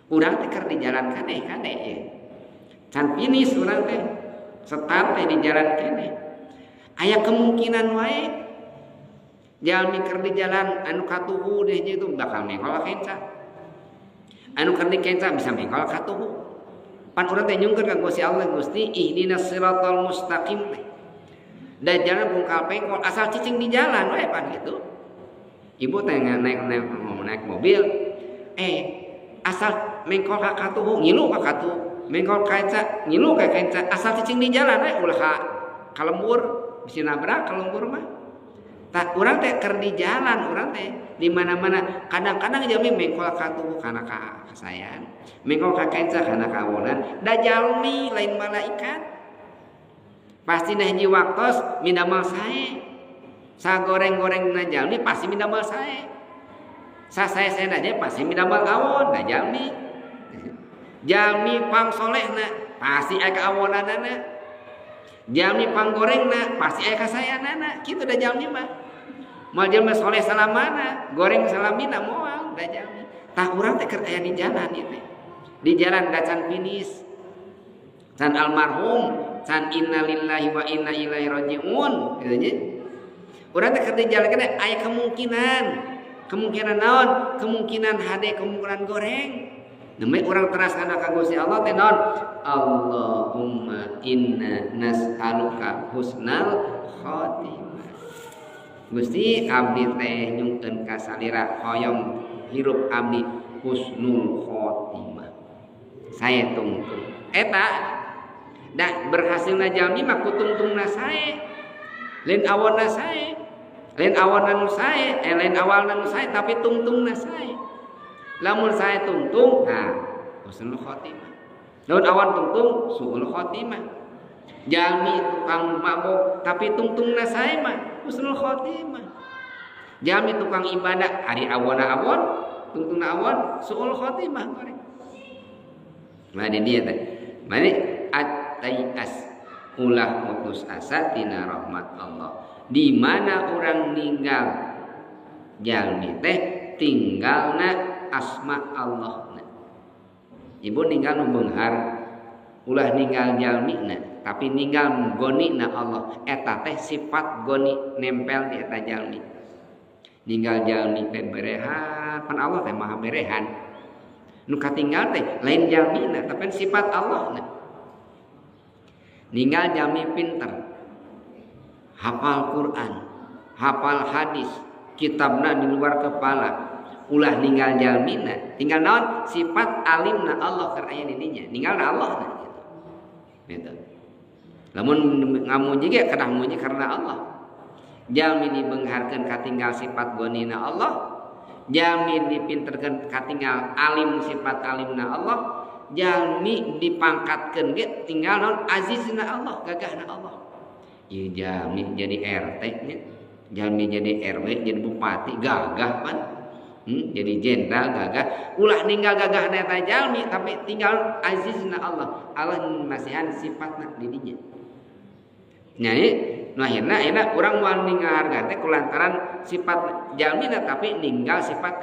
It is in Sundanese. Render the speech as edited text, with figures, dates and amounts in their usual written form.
Urang teh keur di jalan kade kade ya. Can finish urang teh. Setat teh di jalan kene. Aya kemungkinan wae jalmi keur di jalan anu katuhu deh itu bakal mengkol ka kenca. Anu keur di kenca bisa mengkol ka tuhu. Pan urang teh nyungkeun ka Gusti Allah, Gusti ihdinas siratal mustaqim teh. Da jalan bungkal pengkol asal cicing di jalan wae pan gitu. Ibu teh naik mobil asal mengkol ka katuhu ngilu ka katuhu, mengkol ka kenca ngilu ka kenca, asal cicing di jalan we ulah ka lembur bisi nabrak ka lembur mah. Tah urang teh keur di jalan, urang teh di mana-mana kadang-kadang jalmi mengkol ka tuhu kana kasayan, mengkol ka kenca kana kawonan, da jalmi lain malaikat. Pasti nah hiji waktos midamel sae. Sagoreng-gorengna jalmi pasti midamel sae. Sasae-saena aja pasti midamel awon da jalmi. Jalmi pangsolehna pasti aya kaawonanana. Jalmi panggorengna pasti aya kasayanana. Kitu da jalmi mah. Moal jalmi soleh salamana, goreng salamina moal da jalmi. Tah urang teh keur aya di jalan ieu teh. Di jalan da can finish. Can almarhum, can innalillahi wa inna ilaihi rajiun gitu nya. Urang teh keur di jalan kene aya kemungkinan. Kemungkinan naon? Kemungkinan hade, kemungkinan goreng. Nembe urang teras kana ka Gusti Allah teh naon? Allahumma inna nas'aluka husnal khatimah. Gusti abdi teh nyungkeun ka salira hoyong hirup abdi husnul khotimah. Sae tungtung. Eta da berhasilna jalmi mah kutungtungna sae. Lain awonna sae. Lain awonna nu sae, lain awalna nu sae tapi tungtungna sae. Lamun sae tungtung, nah husnul khotimah. Lamun awan tungtung suul khotimah. Jalmi tukang mabok tapi tungtungna sae mah husnul khotimah. Jalmi tukang ibadah ari awonna awon, tungtungna awon suul khotimah goreng. Nah di dia teh. Mane at-tai'as ulah putus asa tina rahmat Allah. Di mana orang ninggal jalmi teh tinggalna asma Allah. Ibu ninggal nu beunghar, ulah ninggal jalmina tapi ninggal gonina Allah. Eta teh sifat goni nempel di eta jalmi. Ninggal jalmi teh berehan, pan Allah teh maha berehan. Nu katinggal teh lain jalmina tapi sifat Allah. Ninggal jalmi pinter, hafal Quran, hafal hadis, kitabna di luar kepala. Ulah ninggal jalmina, tinggal naon sifat alimna Allah keur aya di dinya, ninggalna Allah na gitu. Gitu. Lamun ngamuji ge kedah muji karena Allah. Jalmi dibeungharkeun katinggal sifat gonina Allah, jalmi dipinterkeun katinggal alim sifat alimna Allah, jalmi dipangkatkeun ge tinggal naon azizna Allah, gagahna Allah. Ieu jalmi jadi RT nya, jalmi jadi RW, jadi bupati gagah pan. Jadi jenderal gagah, ulah ninggal gagah eta jalmi tapi tinggal azizna Allah. Allah masihan sifatna di dinya. Nya nu akhirna ayeuna urang moal ninggal harga teh kulantaran sifat jalmina tapi ninggal sifat